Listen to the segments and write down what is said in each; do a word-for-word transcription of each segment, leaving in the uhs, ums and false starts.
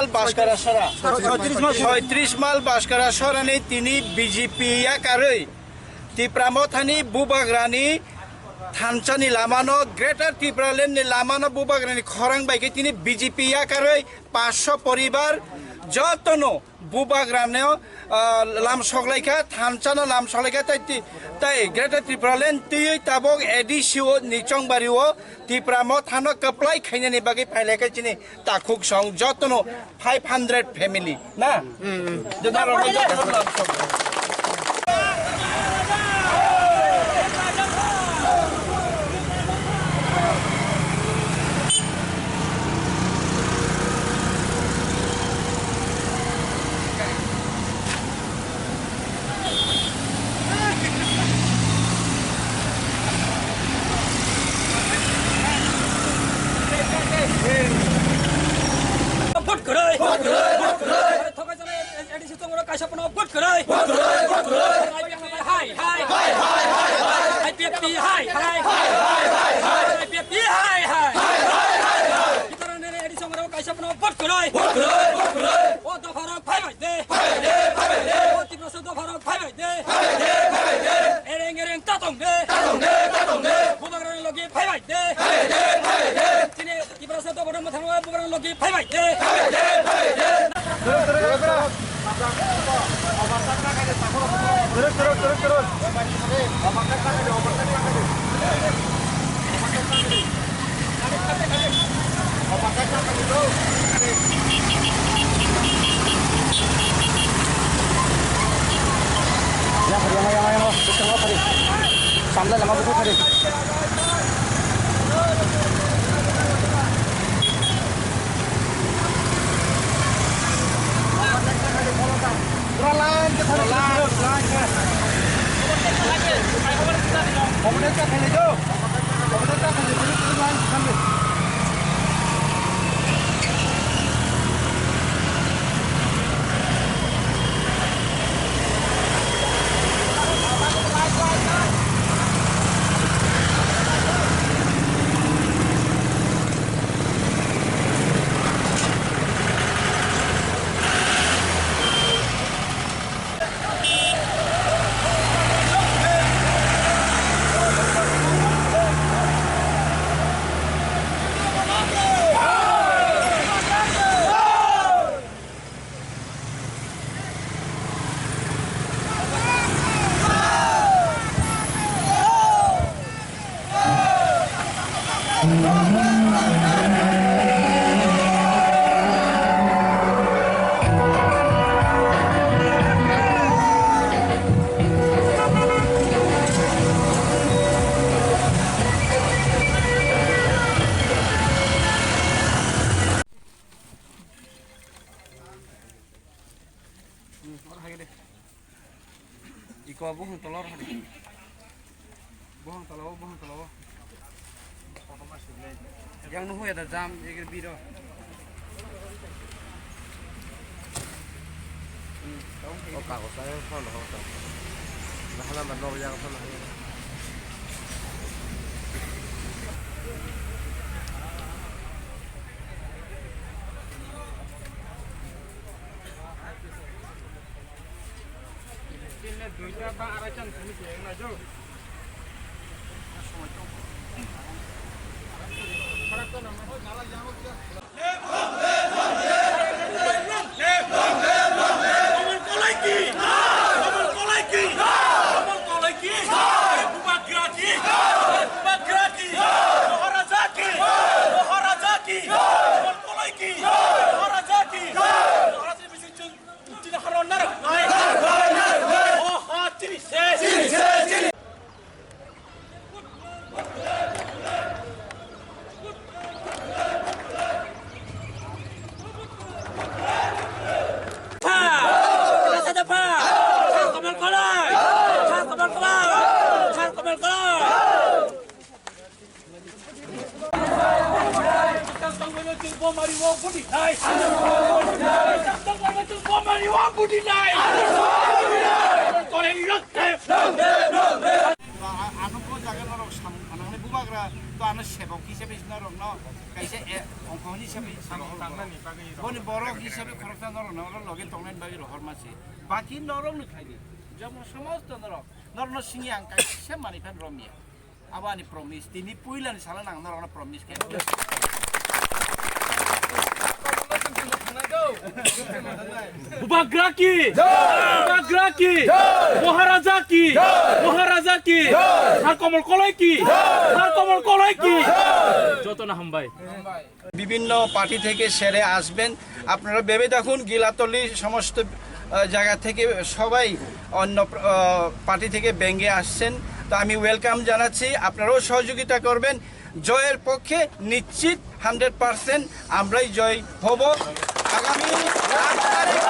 Baskara Sora. Soitris mal Baskara Sora ni tini B J P yakarwi Tipra Mothani Bubagrani thansa ni lama no, Greater Tipraland ni lama no Bubagrani khorang bai khe tini B J P yakarwi paanch sho poribar jotono Bubagrano, ah, lam soklaikha, thansa no lam soklaikha, tai ti-, tai Greater Tipraland twiwi tabok A D C o ni chongbari o Tipra Mothano kwplai khainani bagwi phailaikha chini takhuk song jotono five hundred family na. Jotono jotono lam sok. Vote kwrwi! Vote kwrwi! Vote kwrwi! Thokjagwi A D C tongmani kaisa phano vote kwrwi! Vote kwrwi! Vote kwrwi! I P F T hai hai! Hai hai hai hai hai! I P F T hai hai hai hai! Hai hai hai hai hai! I P F T hai hai hai! Hai hai hai hai hai! Kitarani A D C tongmani kaisa phano vote kwrwi! Vote kwrwi! Vote kwrwi! O dopharok phaibai de! Phaibai de! Phaibai de! O Tiprasa dopharok phaibai de! Phaibai de! Phaibai de! Ereng ereng ta tong de! Ta tong de! Ta tong de! Bubagrani logi phaibai de! Phaibai de! Phaibai de! Chini Tiprasa dopharok mwthangwi Bubagrani logi phaibai de! Phaibai de! Phaibai de! Yang hari, yang hari, yang hari, yang hari. Samlai lama buku hari. Pura line ke thani, line, line ke. Obo de ta thani do. Obo de ta thani, pura line thani. Hmm, oro hai de. Iko buhung tolor hai de. Buhung tolor, buhung tolor. Yang nuhu ya da jam, ya kira biro. Hmm, tau hai. O kago saya phone ho ta. Nahala ma no ya phone hai. Tinle duita ba arai chan simi se na jo. Ano bo jaga norok sam, ano hani bubagra. Ano sebok hisabe norokno kaisa e, ongkhorni hisabe rohor borok. Boni borok hisabe khoroksa norokno oro loge tongnani bagwi rohorma se. Baki norokno khaidi. Jomo somosto norok, norokno singya ang kaisa manwi phan romya. Abo ani promise. Tini puilani salo ang norokno promise khe. Bubagra ki! Bubagra ki! Maharaja ki! Maharaja ki! Har Komol Koloi ki! Har Komol Koloi ki! Jotono hambai. বিভিন্ন পার্টি থেকে সেরে আসবেন। আপনারা ভেবে দেখুন, গিলাতলি সমস্ত, আহ, জায়গা থেকে সবাই অন্য প্র-, আহ, পার্টি থেকে ব্যাঙ্গে আসছেন। তো আমি ওয়েলকাম জানাচ্ছি, আপনারাও সহযোগিতা করবেন। জয়ের পক্ষে নিশ্চিত হান্ড্রেড পার্সেন্ট আমরাই জয় হব। আগামী আট তারিখ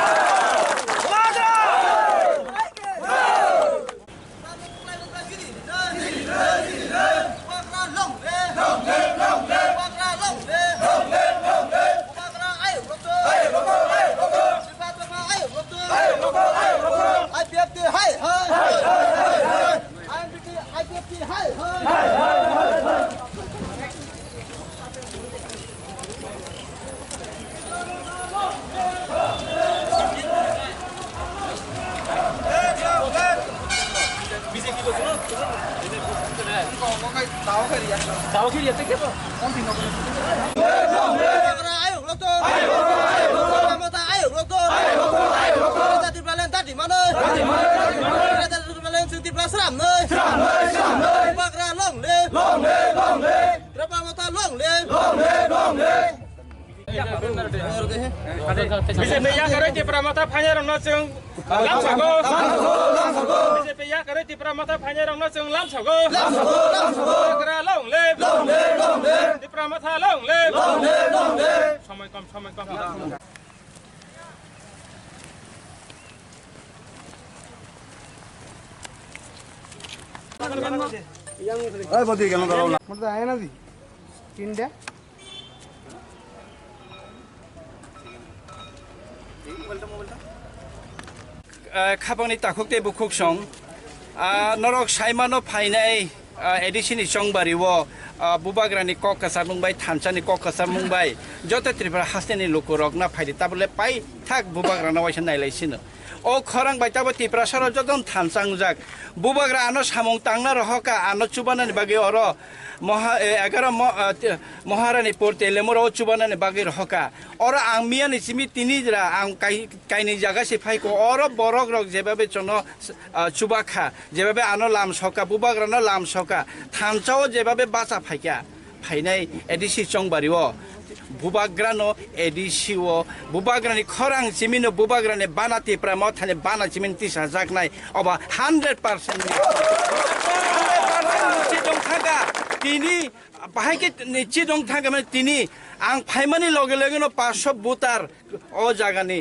Long live! Long live! Long live! Long live! Long live! B J P yakarwi Tipra Motha phainairokno chwng lamsogo. B J P yakarwi Tipra Motha phainairokno chwng lamsogo. Bubagra long live! Tipra Motha long live! Somoi kom, somoi kom. Motor aya na di. Tinda. Ah, khapangni takhuk tei bukhuk song. Ah, norok saimano phainai, ah, A D C ni chongbari o, ah, Bubagrani kok kwchar mung bai, thansa ni kok kwchar mung bai, joto Tripura hasteni lukurok na phaidi, tabole pai thak Bubagrano waisa nailai sino. O khorang bai tabo Tiprasa rok joto thansa wngjak. Bubagra ano samung tangna rohoka, ano chubanani bagwi oro Moha-, eh, egaroh mo-, ah, te-, Moharani pur Telemura o chubanani bagwi rohoka. Oro ang miyani simi tini jra ang kai-, kaini jaga se phaiko. Oro borok rok jebabe chono, ah, chubakha, jebabe ano lam soka, Bubagrano lam soka, thansa o jebabe bacha phaikha. Phainai A D C chongbari o Bubagrano A D C o Bubagrani khorang chimino Bubagrani bana Tipra Mothani bana chimin tisajaknai obo hundred percent ni. Hundred percent ni chidong thangkha tini, bahai khe ni chidong thangkha mane tini ang phaimani loge loge no paanch sho voter O jagani,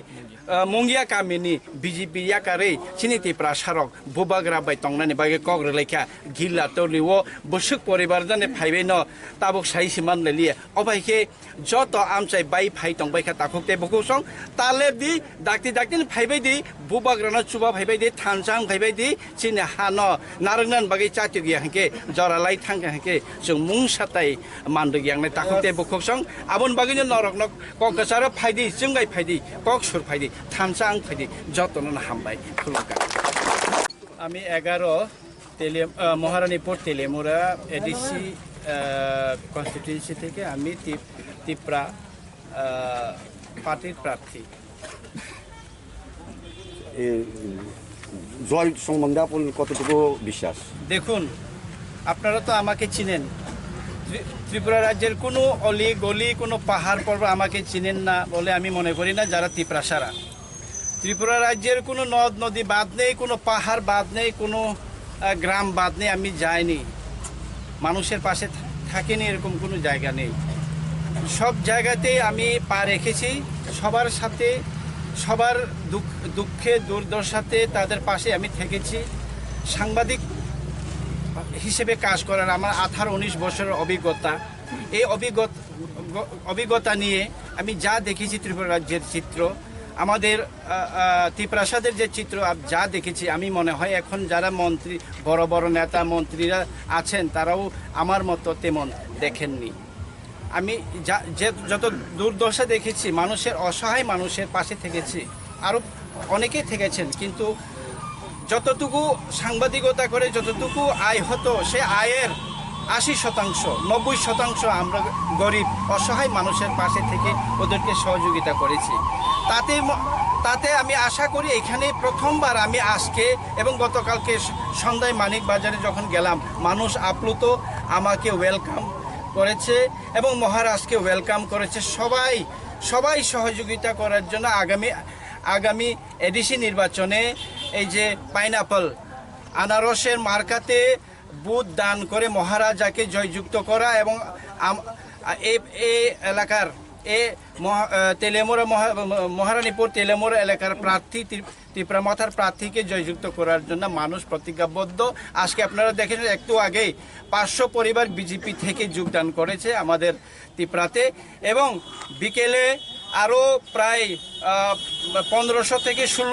ah, Mungia kamini B J P yakarwi chini Tiprasarok Bubagra bai tongnani bagwi kok rwlaikha. Gilla tolio bwswk poribar jani phaibaino tabuk sai se manlailiya. Obai khe joto amchai bai phai tongbaikha takhuk tei bukhuk song. Talebdi, dakti dakti phaibaidi, Bubagrano chuba phaibaidi, thansa wng phaibaidi, chini hano narwknani bagwi chatugya hinkhe jora lai thangkha hinkhe chwng mungsa tai manrwk yangnai takhuk tei bukhuk song. Aboni bagwino norokno kok kwcharo phaidi, chwngai phaidi, kok sur phaidi, thansa wng phaidi, jotono no hambai khulumkha. আমি এগারো তেলিয়াম-, আহ, মহারানীপুর তেলিয়ামুড়া এডিসি, আহ, কনস্টিটিউয়েন্সি থেকে আমি তি-, তিপ্রা, আহ, পার্টির প্রার্থী। এ, জয় সম্বন্ধে আপনার কতটুকু বিশ্বাস? দেখুন, আপনারা তো আমাকে চিনেন। ত্রি-, ত্রিপুরা রাজ্যের কোনো অলি গলি, কোনো পাহাড় পর্বত আমাকে চিনেন না বলে আমি মনে করি না, যারা তিপ্রাসারা। ত্রিপুরা রাজ্যের কোনো নদ নদী বাদ নেই, কোনো পাহাড় বাদ নেই, কোনো, আহ, গ্রাম বাদ নেই, আমি যাইনি। মানুষের পাশে থা-, থাকিনি, এরকম কোনো জায়গা নেই। সব জায়গাতেই আমি পা রেখেছি, সবার সাথে, সবার দুঃখ, দুঃখে দুর্দশাতে তাদের পাশে আমি থেকেছি। সাংবাদিক হিসেবে কাজ করার আমার আঠারো উনিশ বছরের অভিজ্ঞতা, এই অভিজ্ঞতা, অভিজ্ঞতা নিয়ে আমি যা দেখেছি ত্রিপুরা রাজ্যের চিত্র, আমাদের আহ, আহ, তিপ্রাসাদের যে চিত্র আপ- যা দেখেছি, আমি মনে হয় এখন যারা মন্ত্রী, বড় বড় নেতা মন্ত্রীরা আছেন, তারাও আমার মতো তেমন দেখেননি। আমি যা- যে যত দুর্দশা দেখেছি, মানুষের, অসহায় মানুষের পাশে থেকেছি, আরও অনেকেই থেকেছেন, কিন্তু যতটুকু সাংবাদিকতা করে যতটুকু আয় হতো, সে আয়ের আশি শতাংশ, নব্বই শতাংশ আমরা গরিব অসহায় মানুষের পাশে থেকে ওদেরকে সহযোগিতা করেছি। তাতে ম- তাতে আমি আশা করি এখানে প্রথমবার আমি আজকে এবং গতকালকে স- সন্ধ্যায় মানিক বাজারে যখন গেলাম, মানুষ আপ্লুত আমাকে ওয়েলকাম করেছে এবং মহারাজকে ওয়েলকাম করেছে। সবাই সবাই সহযোগিতা করার জন্য আগামী আগামী এডিসি নির্বাচনে এই যে পাইনাপল, আনারসের মার্কাতে ভোট দান করে মহারাজাকে জয়যুক্ত করা এবং আম- এই এই এলাকার এ মহা- আহ, তেলিয়ামুড়া মহা- মহারানীপুর তেলিয়ামুড়া এলাকার প্রার্থী ত্রি- তিপ্রা মথার প্রার্থীকে জয়যুক্ত করার জন্য মানুষ প্রতিজ্ঞাবদ্ধ। আজকে আপনারা দেখেন, একটু আগেই পাঁচশো পরিবার বিজেপি থেকে যোগদান করেছে আমাদের তিপ্রাতে এবং বিকেলে আরও প্রায় আহ, পনেরোশো থেকে ষোলো